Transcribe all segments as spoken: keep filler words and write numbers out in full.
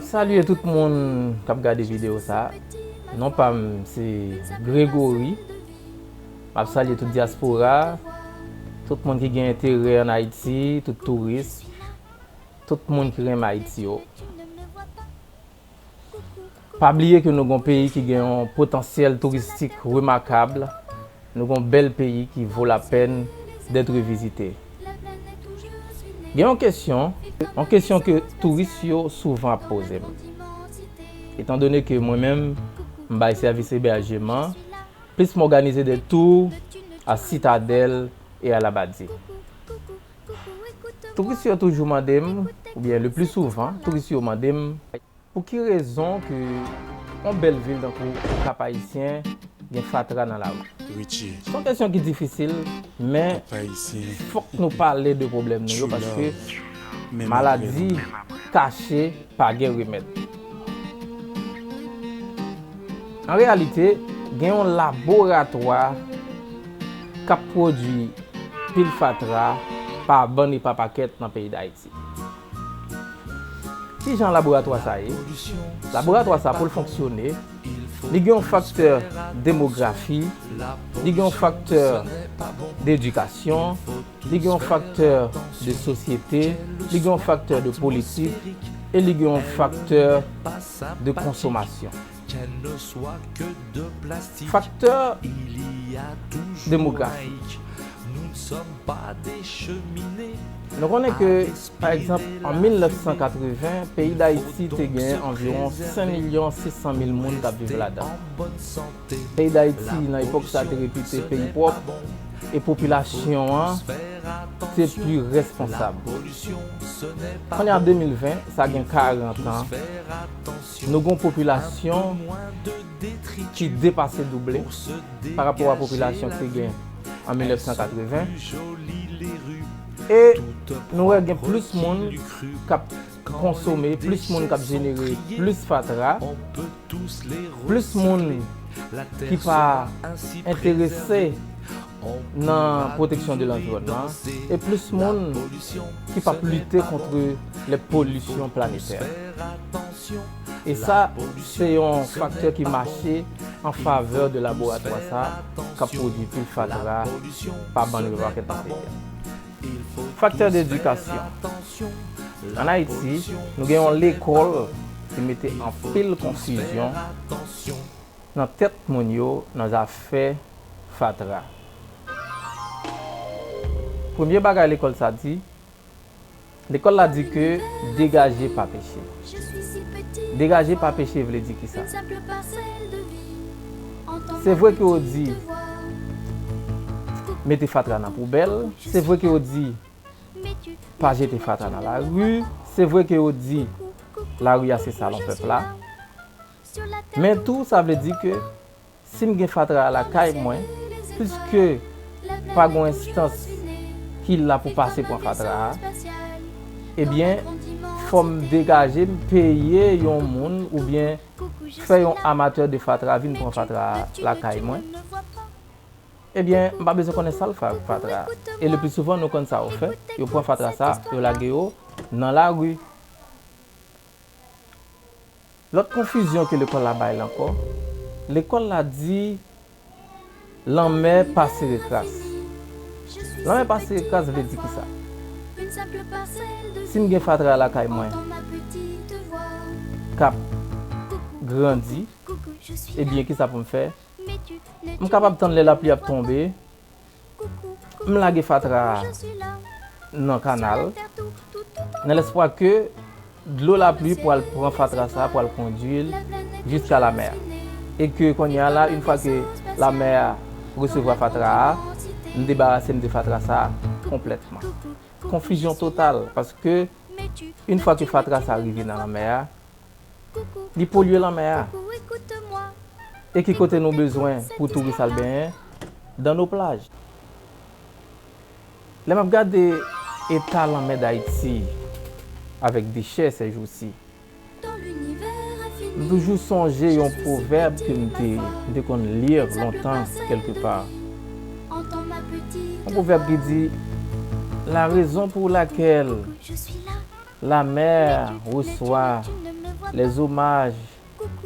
Salye tout moun k ap gade videyo sa. Non pa m se Gregory. M ap salye tout dyaspora, tout moun ki gen enterè ann Ayiti, tout touris, tout moun ki renmen Ayiti yo. Pa bliye ke nou gon peyi ki gen yon potansyèl touristik remakab, nou gon bèl peyi ki vo lapèn d'être visité. Gen yon kesyon, yon kesyon ke touris yo souvan ap poze m. Etandone ke mwen menm, m bay sèvis ebèjeman, plis m òganize de tou a Sitadèl e a Labadi. Touris yo toujou mande m, oubyen le pli souvan, touris yo mande m, pou ki rezon ke yon bèl vil tankou Kap Ayisyen gen fatra nan lari? Richie. Se yon kesyon ki difisil, men Kap Ayisyen, fòk nou pale de pwoblèm nou yo, paske maladi kache pa gen remèd. An reyalite, gen yon laboratwa k ap pwodui pil fatra pa bann e pa pakèt nan peyi Dayiti. Ki jan laboratwa sa ye? Laboratwa sa, pou l fonksyone, li gen yon faktè demografi, li gen yon faktè dedikasyon, li gen yon faktè de sosyete, li gen yon faktè de politik, e li gen yon faktè de konsomasyon. Faktè demografik. Nou konnen ke, pa egzanp, an mil nèf san katreven, peyi Dayiti te gen anviwon senk milyon sis san mil moun k ap viv ladan. Peyi Dayiti, nan epòk sa, te repite peyi pwòp, e popilasyon an te pli responsab. Kounye a, de mil ven, sa gen karant an, nou gen yon popilasyon ki depase double pa rapò a popilasyon ki te gen an mil nèf san katreven. E nou wè gen plis moun k ap konsome, plis moun k ap jenere plis fatra, plis moun ki pa enterese nan pwoteksyon de lanviwònman, e plis moun ki p ap lite kont lè polisyon planetè. E sa, se yon faktè ki mache an favè de laboratwa sa, k ap pwodui pil fatra pa bann e pa pakèt nan peyi a. Faktè dedikasyon. Ann Ayiti, nou gen yon lekòl ki mete anpil konfizyon nan tèt moun yo nan zafè fatra. Premye bagay lekòl sa di, lekòl la di ke degaje pa peche. Degaje pa peche vle di kisa? Se vre ke yo di mete fatra nan poubèl, se vre ke yo di pa jete fatra nan lari, se vre ke yo di lari a se salon pèp la. Men tou, sa vle di ke si m gen fatra a lakay mwen, piske pa gen yon enstans ki la pou pase pran fatra a, ebyen, fò m degaje m, peye yon moun oubyen fè yon amatè de fatra vin pran fatra a lakay mwen. Ebyen, m pa bezwen konnen sa l fè ak fatra a. E le pli souvan, nou konn sa yo fè, yo pran fatra sa, yo lage yo nan lari. Lòt konfizyon ke lekòl la bay la ankò, lekòl la di lanmè pa sere kras. Lanmè pa sere kras vle di kisa? Si m gen fatra lakay mwen k ap grandi, ebyen, kisa pou m fè? M kapab tann lè lapli ap tonbe, m lage fatra a nan kanal, nan lespwa ke dlo lapli pral pran fatra sa, pral kondui l jiska lamè a. E ke kounye a la, yon fwa ke lamè a resevwa fatra a, m debarase m de fatra sa konplètman. Konfizyon total, paske yon fwa ke fatra sa rive nan lanmè a, li polye lanmè a. E ki kote nou bezwen pou touris al benyen? Dan nos plages. Lè m ap gade eta lanmè Dayiti avèk dechè sèjousi, m toujou sonje yon pwovèb ke m te, m te konn li lontan kèlkepa. Yon pwovèb ki di, la raison pour laquelle la mer reçoit Les hommages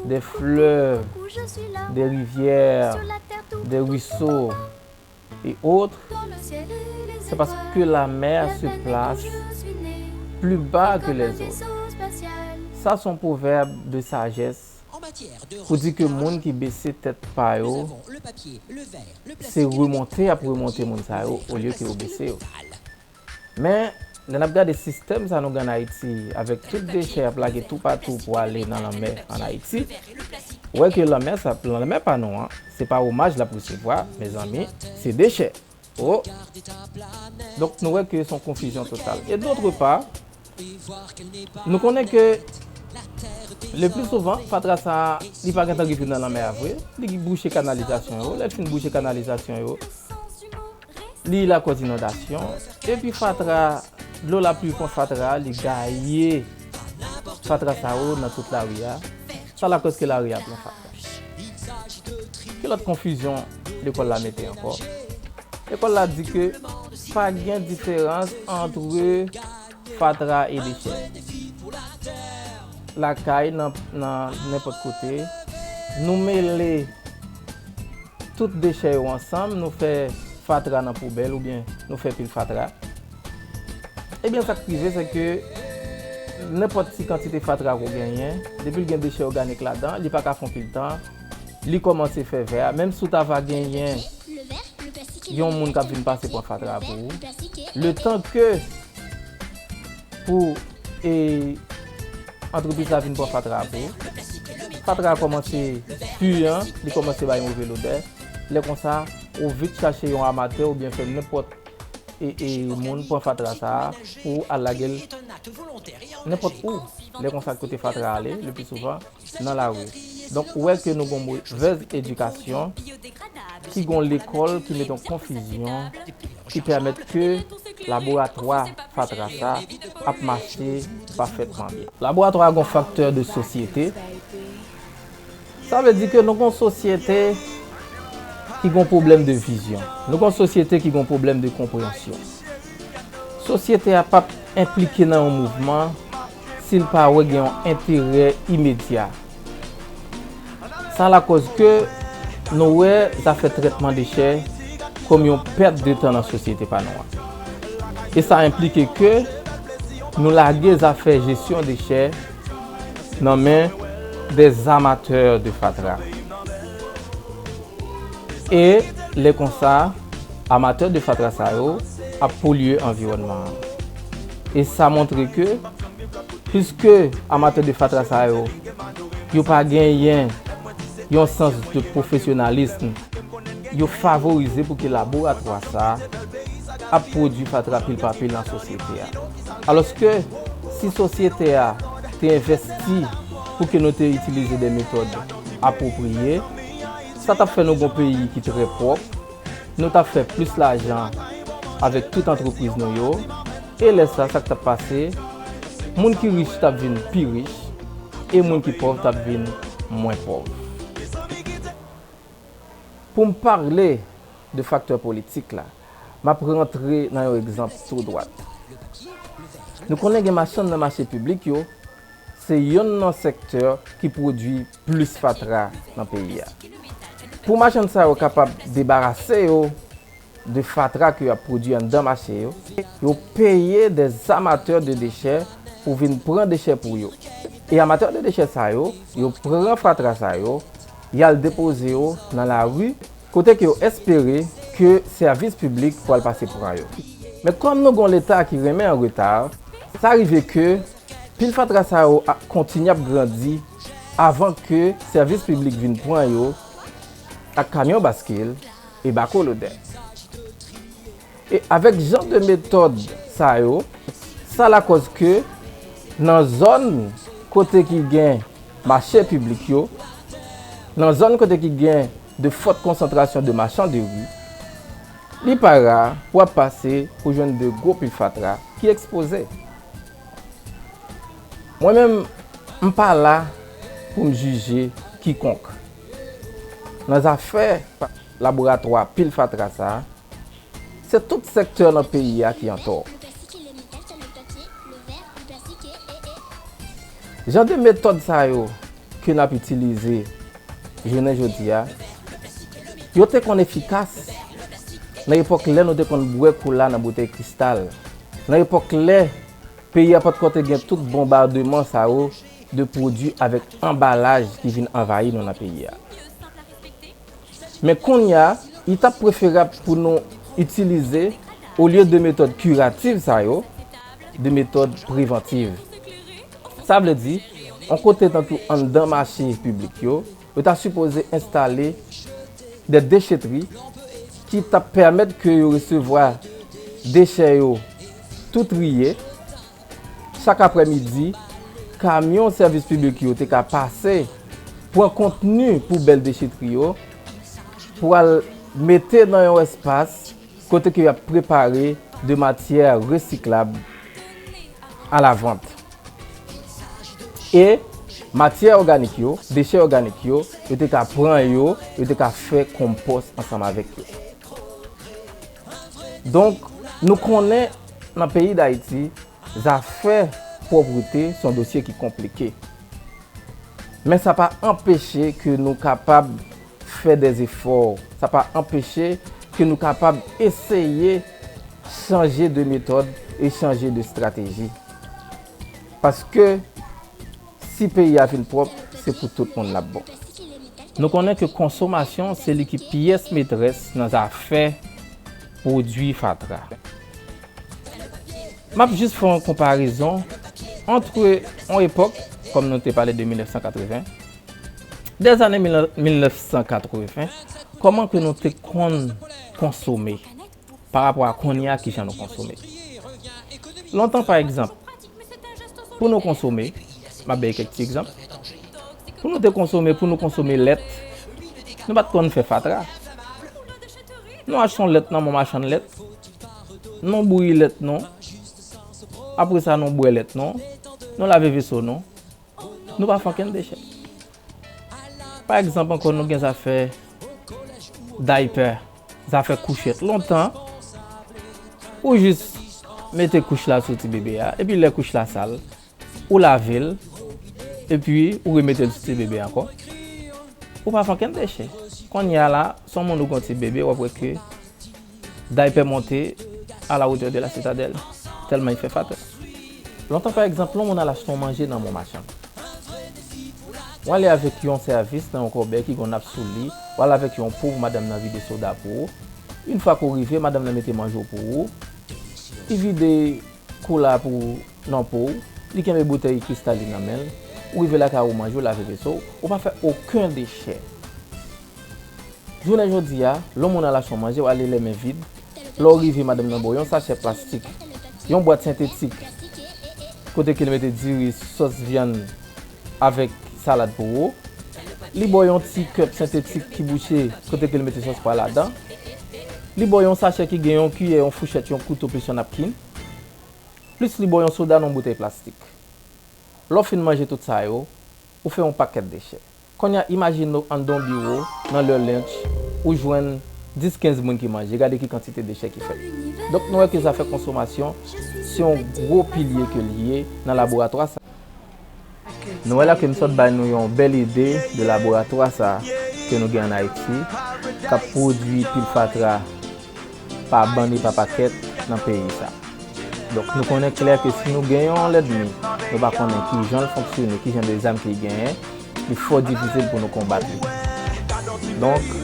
des fleuves, des rivières, des ruisseaux et autres, c'est parce que la mer se place plus bas que les autres. Ça, c'est un proverbe de sagesse pou di ke moun ki bese tèt pa yo, se remonte y ap remonte moun sa yo, olye ke yo bese yo. Men, lè n ap gade sistèm sa nou gen ann Ayiti, avèk tout dechè y ap lage toupatou pou ale nan lanmè ann Ayiti, ou wè ke lanmè sa, lanmè pa nou an, se pa omaj l ap resevwa, mezanmi, se dechè. Oh! Donk, nou wè ke se yon konfizyon total. E d'autre part, nou konnen ke le plus souvent, fatra sa, li pa gentan rive nan lanmè a vre, li bouche kanalizasyon yo, lè l fin bouche kanalizasyon yo, li lakòz inondasyon, epi fatra, dlo lapli pran fatra, li gaye fatra sa yo nan tout lari a, sa lakòz ke lari a plen fatra. Ki lòt konfizyon lekòl la mete ankò? Lekòl la di ke pa gen diferans antre fatra e dechè. Lakay, nan, nan nenpòt kote, nou mele tout dechè yo ansanm, nou fè fatra nan poubèl oubyen nou fè pil fatra. Ebyen, sa k rive, se ke nenpòt ti kantite fatra ke w genyen, depi l gen dechè òganik ladan, li pa ka fè yon pil tan, li kòmanse fè vè a. Menm si w ta va genyen yon moun k ap vin pase pran fatra pou ou, letan ke pou, e, antrepriz la vin pran fatra pou ou, fatra a kòmanse puyan, li kòmanse bay move lodè. Lè konsa, ou vit chache yon amatè oubyen fè nenpòt, e, e, moun pran fatra sa a pou al lage l nenpòt ou. Lè konsa, kote fatra a ale, le pli souvan, nan lari. Donk, ou wè ke nou gon movèz edikasyon, ki gon lekòl ki mete yon konfizyon, ki pèmèt ke laboratwa fatra sa ap mache pafètman byen. Laboratwa a gon faktè de sosyete. Sa vle di ke nou gon sosyete ki gon pwoblèm de vizyon. Nou gon sosyete ki gon pwoblèm de konpreyansyon. Sosyete a p ap enplike nan yon mouvman si l pa wè gen yon enterè imedya. Sa lakòz ke nou wè zafè trètman dechè kòm yon pèt de tan nan sosyete pa nou an. E sa enplike ke nou lage zafè jesyon dechè nan men des amateurs de fatra. E lè konsa, amatè de fatra sa yo ap polye anviwònman an. E sa montre ke, piske amatè de fatra sa yo, yo pa genyen yon sans de pwofesyonalis, yo favorize pou ke laboratwa sa ap pwodui fatra pil pa pil nan sosyete a. Alòske, si sosyete a te envèsti pou ke nou te itilize de metòd apwopriye, sa t ap fè nou gon peyi ki trè pwòp, nou t ap fè plis lajan avèk tout antrepriz nou yo, e lè sa, sa k t ap pase, moun ki rich t ap vin pi rich, e moun ki pòv t ap vin mwen pòv. Pou m pale de faktè politik la, m ap rantre nan yon egzanp tou dwat. Nou konnen gen machann nan mache piblik yo, se yonn nan sektè ki pwodui plis fatra nan peyi a. Pou machann sa yo kapab debarase yo de fatra ke y ap pwodui anndan mache yo, yo peye des amateurs de déchets pou vin pran dechè pou yo. E amatè de dechè sa yo, yo pran fatra sa yo, y al depoze yo nan lari, kote ke yo espere ke sèvis piblik pral pase pran yo. Men kòm nou gon Leta ki renmen an reta, sa rive ke pil fatra sa yo a, kontinye ap grandi avan ke sèvis piblik vin pran yo ak kamyon baskil e bako lodè. E avèk jan de metòd sa yo, sa lakòz ke nan zòn kote ki gen mache piblik yo, nan zòn kote ki gen de fòt konsantrasyon de machann de ri, li pa ra pou w ap pase pou jwenn de gwo pil fatra ki ekspoze. Mwen menm, m pa la pou m jije kikonk. Nan zafè laboratwa pil fatra sa, se tout sektè nan peyi a ki antò. Jan de metòd sa yo ke n ap itilize jounen jodi a, yo te konn efikas nan epòk lè nou te konn bwè kola nan boutèy kristal, nan epòk lè peyi a potko te gen tout bonbademan sa yo de pwodui avèk anbalaj ki vin anvayi nou nan peyi a. Men kounye a, li t ap preferab pou nou itilize, olye de metòd kirativ sa yo, de metòd prevantiv. Sa vle di, yon kote tankou anndan mache piblik yo, yo ta sipoze enstale de dechetri ki t ap pèmèt ke yo resevwa dechè yo tou triye. Chak aprèmidi, kamyon sèvis piblik yo te ka pase, pran kontni poubèl dechetri yo, pou al mete nan yon espas kote ke y ap prepare de matyè resiklab a la vant. E matyè òganik yo, dechè òganik yo, yo te ka pran yo, yo te ka fè konpòs ansanm avèk yo. Donk, nou konnen nan peyi Dayiti, zafè pwòpte se yon dosye ki konplike. Men sa pa anpeche ke nou kapab fè dè efò, sa pa anpeche ke nou kapab eseye chanje de metòd e chanje de estrateji. Paske si peyi a vin pwòp, se pou tout moun l ap bon. Nou konnen ke konsomasyon se li ki pyès metrès nan zafè pwodui fatra. M ap jis fè yon konparezon ant yon epòk, kòm nou te pale de mil nèf san katreven, dèzane mil nèf san katreven, kòman ke nou te konn konsome pa rapò a kounye a kijan nou konsome. Lontan, pa egzanp, pou nou konsome, m ap bay kèk ti egzanp, pou nou te konsome, pou nou konsome lèt, nou pa t konn fè fatra. Nou achte yon lèt nan men yon machann lèt, nou bouyi lèt nou, apre sa nou bwè lèt nou, nou lave veso nou, nou pa fè okenn dechè. Pa egzanp ankò, nou gen zafè daypè, zafè kouchèt. Lontan, ou jis mete kouch la sou ti bebe a, epi lè kouch la sal, ou lave l, epi ou remete l sou ti bebe ankò. Ou pa fè okenn dechè. Kounye a la, si yon moun ou gen yon ti bebe, w ap wè ke daypè monte à la hauteur de la citadelle, tèlman li fè fatra. Lontan, pa egzanp, yon moun al achte yon manje nan men yon machann. W ale avèk yon sèvis nan yon kòbèy ki gen yon nap sou li, w al avèk yon po pou madanm nan vide soda pou ou. Yon fwa ke w rive, madanm nan mete manje w pou ou, li vide kola pou ou nan po w, li kenbe boutèy kristal li nan men l, ou rive lakay ou, manje w, lave veso w, ou pa fè okenn dechè. Jounen jodi a, lè yon moun al achte yon manje, w ale lè men vid. Lè w rive, madanm nan ba w yon sachè plastik, yon bwat sentetik, kote ke l mete diri, sòs vyann avèk salad pou ou. Li ba w yon ti kèp sentetik ki bouche, kote ke l mete sòs pwa ladan. Li ba w yon sachè ki gen yon kiyè, yon fouchèt, yon kouto, plis yon napkin. Plis li ba w yon soda nan yon boutèy plastik. Lè w fin manje tout sa yo, ou fè yon pakèt dechè. Kounye a, imajine w anndan yon biwo, nan lè lunch, ou jwenn dis kenz moun ki manje, gade ki kantite dechè ki fèt. Donk, nou wè ke zafè konsomasyon, se yon gwo pilye ke l ye nan laboratwa sa. Nou wè la ke m sot bay nou yon bèl ide de laboratwa sa ke nou gen ann Ayiti, k ap pwodui pil fatra pa bann e pa pakèt nan peyi sa. Donk, nou konnen klè ke si nou gen yon lènmi, nou pa konnen kijan l fonksyone, kijan de zam ke l genyen, li fò difisil pou nou konbat li. Donk,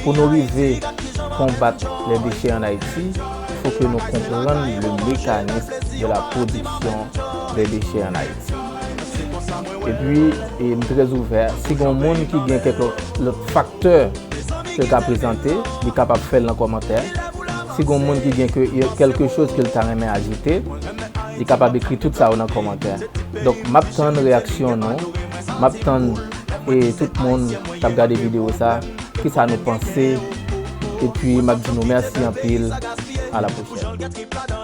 pou nou rive konbat lè dechè ann Ayiti, fò ke nou konprann le mécanisme de la production des déchets en Haïti. Epi, e, m trè ouvè. Si gen yon moun ki gen kèk lòt, lòt faktè ke l ka prezante, li kapab fè l nan kòmantè. Si gen yon moun ki gen ke, kèlke choz ke l ta renmen ajoute, li kapab ekri tout sa yo nan kòmantè. Donk, m ap tann reyaksyon nou. M ap tann, e, tout moun k ap gade videyo sa, kisa nou panse. Epi, m ap di nou mèsi anpil. A la pwochèn.